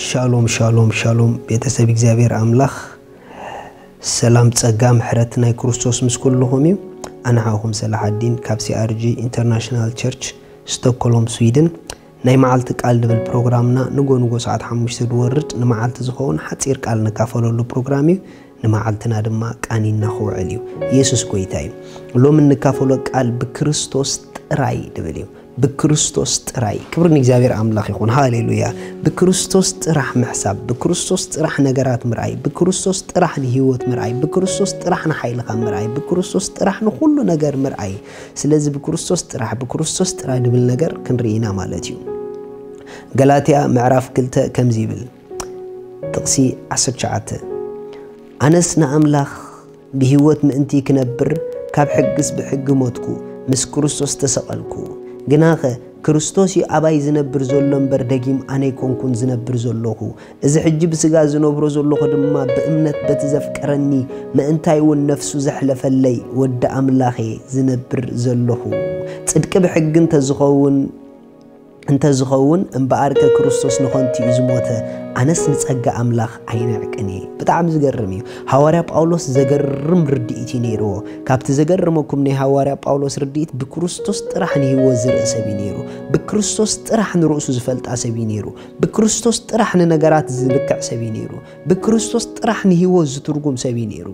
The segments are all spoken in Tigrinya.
ሻሎም ሻሎም ሻሎም፣ ቤተሰብ እግዚኣብሔር ኣምላኽ፣ ሰላም ጸጋ ምሕረት ናይ ክርስቶስ ምስ ኩልኹም እዩ። ኣነ ሓውኹም ሰላሓዲን ካብ ሲኣርጂ ኢንተርናሽናል ቸርች፣ ስቶክሆልም፣ ስዊድን። ናይ መዓልቲ ቃል ዝብል ፕሮግራምና ንጎ ንጎ ሰዓት ሓሙሽተ ዝወርድ ንመዓልቲ ዝኸውን ሓጺር ቃል ንካፈለሉ ፕሮግራም እዩ። ንመዓልትና ድማ ቃኒና ክውዕል እዩ። ኢየሱስ ጎይታ እዩ። ሎሚ እንካፈሎ ቃል ብክርስቶስ ጥራይ ዝብል እዩ። ብክርስቶስ ጥራይ። ክብሪ ንእግዚኣብሔር ኣምላኽ ይኹን። ሃሌሉያ። ብክርስቶስ ጥራሕ ምሕሳብ፣ ብክርስቶስ ጥራሕ ነገራት ምርኣይ፣ ብክርስቶስ ጥራሕ ንህይወት ምርኣይ፣ ብክርስቶስ ጥራሕ ንሓይልኻ ምርኣይ፣ ብክርስቶስ ጥራሕ ንኹሉ ነገር ምርኣይ። ስለዚ ብክርስቶስ ጥራሕ፣ ብክርስቶስ ጥራይ ዝብል ነገር ክንርኢ ኢና ማለት እዩ። ገላትያ ምዕራፍ ክልተ ከምዚ ይብል፣ ጥቕሲ ዓሰርተ ትሽዓተ፣ ኣነስ ንኣምላኽ ብህይወት ምእንቲ ክነብር ካብ ሕግስ ብሕጊ ሞትኩ፣ ምስ ክርስቶስ ተሰቐልኩ። ግናኸ ክርስቶስ እዩ ኣባይ ዝነብር ዘሎ እምበር፣ ደጊም ኣነ ኣይኮንኩን ዝነብር ዘለኹ። እዚ ሕጂ ብስጋ ዝነብሮ ዘለኹ ድማ ብእምነት በቲ ዘፍቀረኒ፣ ምእንታይ እውን ነፍሱ ዘሕለፈለይ ወዲ ኣምላኽ እየ ዝነብር ዘለኹ። ጽድቂ ብሕጊ እንተዝኸውን፣ እንተዝኸውን እምበኣርከ ክርስቶስ ንኸንቱ እዩ ዝሞተ፣ ኣነስ ንጸጋ ኣምላኽ ኣይንዕቅን እየ። ብጣዕሚ ዝገርም እዩ። ሃዋርያ ጳውሎስ ዘገርም ርድኢት እዩ ነይርዎ። ካብቲ ዘገርመኩም ናይ ሃዋርያ ጳውሎስ ርድኢት፣ ብክርስቶስ ጥራሕ ንህይወት ዝርኢ ሰብ እዩ ነይሩ። ብክርስቶስ ጥራሕ ንርእሱ ዝፈልጣ ሰብ እዩ ነይሩ። ብክርስቶስ ጥራሕ ንነገራት ዝልክዕ ሰብ እዩ ነይሩ። ብክርስቶስ ጥራሕ ንህይወት ዝትርጉም ሰብ እዩ ነይሩ።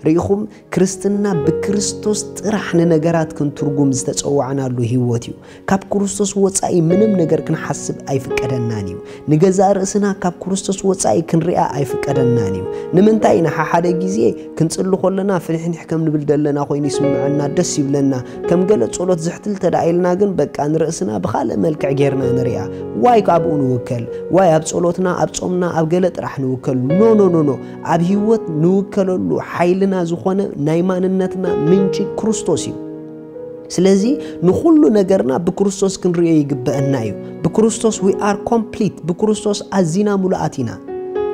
ርኢኹም፣ ክርስትና ብክርስቶስ ጥራሕ ንነገራት ክንትርጉም ዝተጸዋዕናሉ ህይወት እዩ። ካብ ክርስቶስ ወጻኢ ምንም ነገር ክንሓስብ ኣይፍቀደናን እዩ። ንገዛእ ርእስና ካብ ክርስቶስ ወጻኢ ክንሪኣ ኣይፍቀደናን እዩ። ንምንታይ ኢና ሓሓደ ግዜ ክንጽሊ ከለና ፍንሕንሕ ከም ንብል ዘለና ኮይኑ ይስምዐና፣ ደስ ይብለና። ከም ገለ ጸሎት ዝሕትል ተደኣ ኢልና ግን በቃ ንርእስና ብኻልእ መልክዕ ጌርና ንሪኣ። ዋይ ኣብኡ ንውከል፣ ዋይ ኣብ ጸሎትና፣ ኣብ ጾምና፣ ኣብ ገለ ጥራሕ ንውከል። ኖ፣ ኖ፣ ኖ፣ ኖ። ኣብ ህይወት ንውከለሉ ሓይልና ዝኾነ ናይ ማንነትና ምንጪ ክርስቶስ እዩ። ስለዚ ንኹሉ ነገርና ብክርስቶስ ክንርእዮ ይግበአና እዩ። ብክርስቶስ we are complete፣ ብክርስቶስ ኣዚና ሙሉኣት ኢና።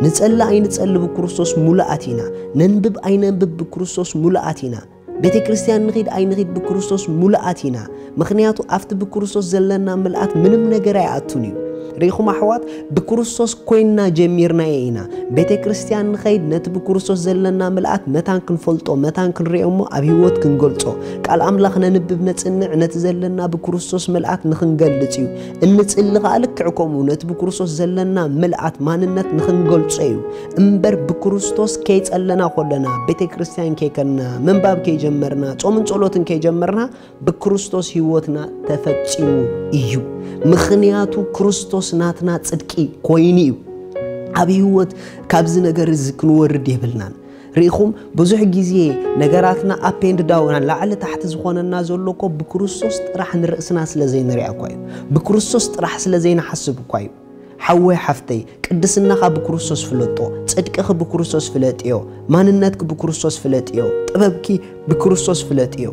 ንጸሊ ኣይንጸሊ ብክርስቶስ ሙሉኣት ኢና። ነንብብ ኣይነንብብ ብክርስቶስ ሙሉኣት ኢና። ቤተ ክርስቲያን ንኺድ ኣይንኺድ ብክርስቶስ ሙሉኣት ኢና። ምኽንያቱ ኣብቲ ብክርስቶስ ዘለና ምልኣት ምንም ነገር ኣይኣቱን እዩ። ርኢኹም ኣሕዋት፣ ብክርስቶስ ኮይንና ጀሚርናዮ ኢና። ቤተ ክርስቲያን ንኸይድ ነቲ ብክርስቶስ ዘለና ምልኣት መታን ክንፈልጦ፣ መታን ክንርእዮ እሞ ኣብ ህይወት ክንገልጾ። ቃል ኣምላኽ ነንብብ ነጽንዕ፣ ነቲ ዘለና ብክርስቶስ ምልኣት ንኽንገልጽ እዩ። እንጽሊ ኸኣ ልክዕ ከምኡ ነቲ ብክርስቶስ ዘለና ምልኣት ማንነት ንኽንገልጾ እዩ። እምበር ብክርስቶስ ከይጸለና ኮለና፣ ቤተ ክርስቲያን ከይከንና፣ ምንባብ ከይጀመርና፣ ጾምን ጸሎትን ከይጀመርና፣ ብክርስቶስ ህይወትና ተፈጺሙ እዩ። ምኽንያቱ ክርስቶስ ናትና ጽድቂ ኮይኑ እዩ። ኣብ ህይወት ካብዚ ነገር እዚ ክንወርድ የብልናን። ርኢኹም፣ ብዙሕ ግዜ ነገራትና up and down፣ ላዕሊ ታሕቲ ዝኾነና ዘሎ እኮ ብክርስቶስ ጥራሕ ንርእስና ስለ ዘይንሪኣ እኳ እዩ። ብክርስቶስ ጥራሕ ስለ ዘይንሓስብ እኳ እዩ። ሓወይ ሓፍተይ፣ ቅድስናኻ ብክርስቶስ ፍለጦ፣ ጽድቅኺ ብክርስቶስ ፍለጥዮ፣ ማንነትኪ ብክርስቶስ ፍለጥዮ፣ ጥበብኪ ብክርስቶስ ፍለጥዮ።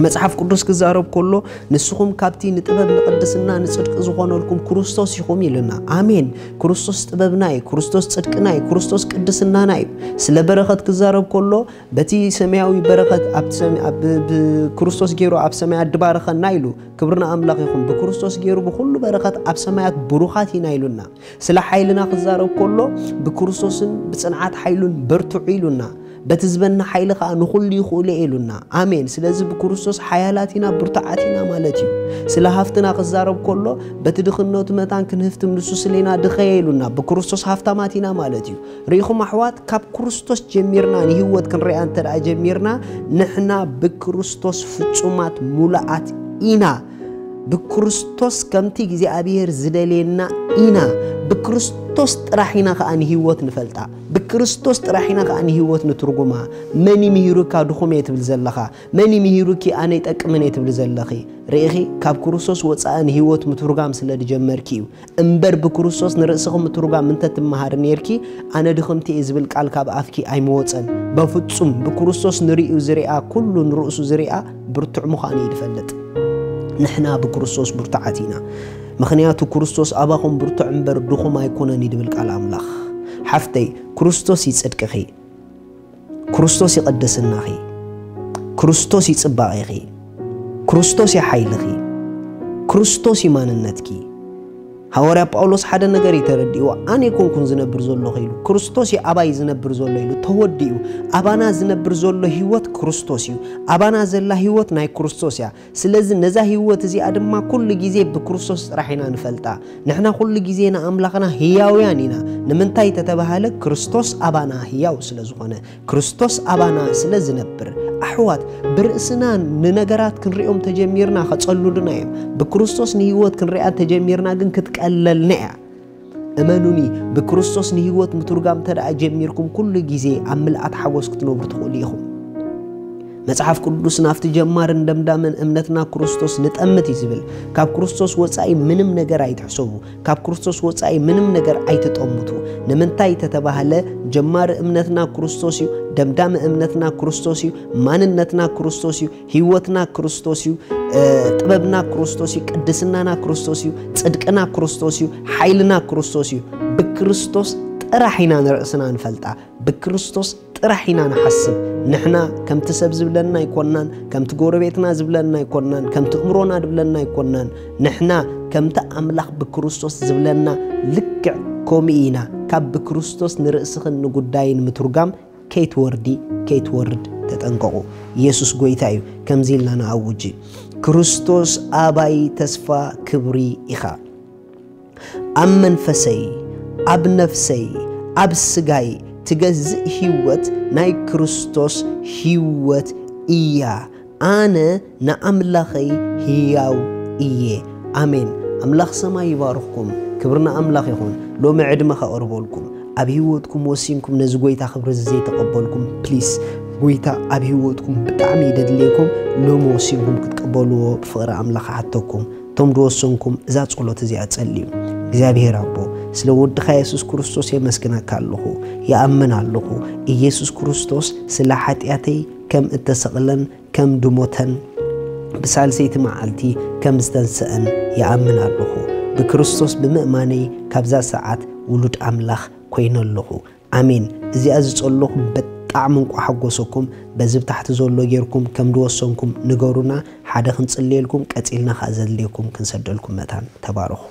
መጽሓፍ ቅዱስ ክዛረብ ከሎ፣ ንስኹም ካብቲ ንጥበብ ንቅድስና ንጽድቂ ዝኾነልኩም ክርስቶስ ኢኹም ኢሉና። ኣሜን። ክርስቶስ ጥበብና እዩ፣ ክርስቶስ ጽድቅና እዩ፣ ክርስቶስ ቅድስናና እዩ። ስለ በረኸት ክዛረብ ከሎ፣ በቲ ሰማያዊ በረኸት ኣብ ሰም-፣ ኣብ፣ ብ-፣ ብክርስቶስ ገይሩ ኣብ ሰማያት ድባረኸና ኢሉ። ክብሪ ንኣምላኽ ይኹን። ብክርስቶስ ገይሩ ብኹሉ በረኸት ኣብ ሰማያት ብሩኻት ኢና ኢሉና። ስለ ሓይልና ክዛረብ ከሎ፣ ብክርስቶስን ብጽንዓት ሓይሉን በርትዑ ኢሉና። በቲ ዝበና ሓይሊ ኸኣ ንኹሉ ይኽእሎ ኢሉና። ኣሜን። ስለዚ ብክርስቶስ ሓያላት ኢና፣ ብርቱዓት ኢና ማለት እዩ። ስለ ሃፍትና ክዛረብ ከሎ፣ በቲ ድኽነቱ መታን ክንህፍትም ንሱ ስሌና ድኸየ ኢሉና። ብክርስቶስ ሃፍታማት ኢና ማለት እዩ። ርኢኹም ኣሕዋት፣ ካብ ክርስቶስ ጀሚርና ንህይወት ክንሪኣ እንተ ደኣ ጀሚርና፣ ንሕና ብክርስቶስ ፍጹማት ሙሉኣት ኢና። ብክርስቶስ ከምቲ እግዚኣብሔር ዝደልየና ኢና። ብክርስቶስ ጥራሕ ኢና ከኣ ንህይወት ንፈልጣ። ብክርስቶስ ጥራሕ ኢና ከኣ ንህይወት ንትርጉማ። መን እዩ ምሂሩካ ድኹም እየ ትብል ዘለኻ? መን እዩ ምሂሩኪ ኣነ ይጠቅምን እየ ትብሊ ዘለኺ? ርኢኺ፣ ካብ ክርስቶስ ወጻኢ ንህይወት ምትርጓም ስለ ዝጀመርኪ እዩ። እምበር ብክርስቶስ ንርእስኺ ምትርጓም እንተ ትመሃሪ ኔርኪ፣ ኣነ ድኽምቲ እየ ዝብል ቃል ካብ ኣፍኪ ኣይምወጸን። በፍጹም፣ ብክርስቶስ ንርእዩ ዝርኣ ኩሉ ንርእሱ ዝርኣ ብርቱዕ ምዃኑ እዩ ዝፈልጥ። ንሕና ብክርስቶስ ብርቱዓት ኢና። ምኽንያቱ ክርስቶስ ኣባኹም ብርቱዕ እምበር ድኹም ኣይኮነን እዩ ዝብል ቃል ኣምላኽ። ሓፍተይ፣ ክርስቶስ እዩ ጽድቅኺ። ክርስቶስ ይቕድስናኺ፣ ክርስቶስ ይጽባቐኺ፣ ክርስቶስ ይሓይልኺ፣ ክርስቶስ ይማንነትኪ። ሃዋርያ ጳውሎስ ሓደ ነገር እዩ ተረዲእዎ። ኣነ ኣይኮንኩን ዝነብር ዘለኹ ኢሉ፣ ክርስቶስ እዩ ኣባይ ዝነብር ዘሎ ኢሉ። ተወዲኡ። ኣባና ዝነብር ዘሎ ህይወት ክርስቶስ እዩ። ኣባና ዘላ ህይወት ናይ ክርስቶስ እያ። ስለዚ ነዛ ህይወት እዚኣ ድማ ኩሉ ግዜ ብክርስቶስ ጥራሕ ኢና ንፈልጣ። ንሕና ኩሉ ግዜ ንኣምላኽና ህያውያን ኢና። ንምንታይ ተተባሃለ? ክርስቶስ ኣባና ህያው ስለ ዝኾነ፣ ክርስቶስ ኣባና ስለ ዝነብር። ኣሕዋት፣ ብርእስና ንነገራት ክንሪኦም ተጀሚርና ከጸሉልና እዮም። ብክርስቶስ ንህይወት ክንሪኣ ተጀሚርና ግን ክትቀለልና እያ። እመኑኒ፣ ብክርስቶስ ንህይወት ምትርጋም እንተ ደኣ ጀሚርኩም፣ ኩሉ ግዜ ኣብ ምልኣት ሓጎስ ክትነብሩ ትኽእሉ ኢኹም። መጽሓፍ ቅዱስ ናብቲ ጀማርን ደምዳምን እምነትና ክርስቶስ ንጠምት እዩ ዝብል። ካብ ክርስቶስ ወጻኢ ምንም ነገር ኣይትሕሰቡ፣ ካብ ክርስቶስ ወጻኢ ምንም ነገር ኣይትጠምቱ። ንምንታይ ተተባህለ? ጀማሪ እምነትና ክርስቶስ እዩ፣ ደምዳሚ እምነትና ክርስቶስ እዩ፣ ማንነትና ክርስቶስ እዩ፣ ህይወትና ክርስቶስ እዩ፣ እ፣ ጥበብና ክርስቶስ እዩ፣ ቅድስናና ክርስቶስ እዩ፣ ጽድቅና ክርስቶስ እዩ፣ ሓይልና ክርስቶስ እዩ። ብክርስቶስ ጥራሕ ኢና ንርእስና ንፈልጣ። ብክርስቶስ ጥራሕ ኢና ንሓስብ። ንሕና ከምቲ ሰብ ዝብለና ኣይኮናን፣ ከምቲ ጎረቤትና ዝብለና ኣይኮናን፣ ከምቲ እምሮና ዝብለና ኣይኮናን። ንሕና ከምቲ ኣምላኽ ብክርስቶስ ዝብለና ልክዕ ከምኡ ኢና። ካብ ብክርስቶስ ንርእስኽን ንጉዳይን ምትርጋም ከይትወርዲ፣ ከይትወርድ ተጠንቀቑ። ኢየሱስ ጎይታ እዩ። ከምዚ ኢልና ንኣውጅ፣ ክርስቶስ ኣባይ ተስፋ ክብሪ ኢኻ። ኣብ መንፈሰይ፣ ኣብ ነፍሰይ፣ ኣብ ስጋይ ትገዝእ ህይወት ናይ ክርስቶስ ህይወት እያ። ኣነ ንኣምላኸይ ህያው እየ። ኣሜን። ኣምላኽ ሰማይ ይባርኽኩም። ክብሪ ንኣምላኽ ይኹን። ሎሚ ዕድመ ከቕርበልኩም፣ ኣብ ህይወትኩም ወሲንኩም ነዚ ጎይታ ክብሪ እዚ ዘይተቐበልኩም፣ ፕሊስ፣ ጎይታ ኣብ ህይወትኩም ብጣዕሚ ይደድልየኩም። ሎሚ ወሲንኩም ክትቀበልዎ ብፍቕሪ ኣምላኽ እሓተኩም። እቶም ዝወሰንኩም እዛ ጸሎት እዚኣ ጸልዩ። እግዚኣብሔር ኣቦ፣ ስለ ወድኻ የሱስ ክርስቶስ የመስግነካ ኣለኹ። ይኣምን ኣለኹ፣ ኢየሱስ ክርስቶስ ስለ ሓጢኣተይ ከም እተሰቕለን ከም ድሞተን ብሳልሰይቲ መዓልቲ ከም ዝተንስአን ይኣምን ኣለኹ። ብክርስቶስ ብምእማነይ ካብዛ ሰዓት ውሉድ ኣምላኽ ኮይነ ኣለኹ። ኣሜን። እዚኣ ዝጸለኹም ብጣዕሚ እንቋ ሓጎሰኩም። በዚ ብታሕቲ ዘሎ ጌርኩም ከም ዝወሰንኩም ንገሩና። ሓደ ክንጽልየልኩም፣ ቀጺልና ከኣ ዘድልየኩም ክንሰደልኩም መታን። ተባረኹ።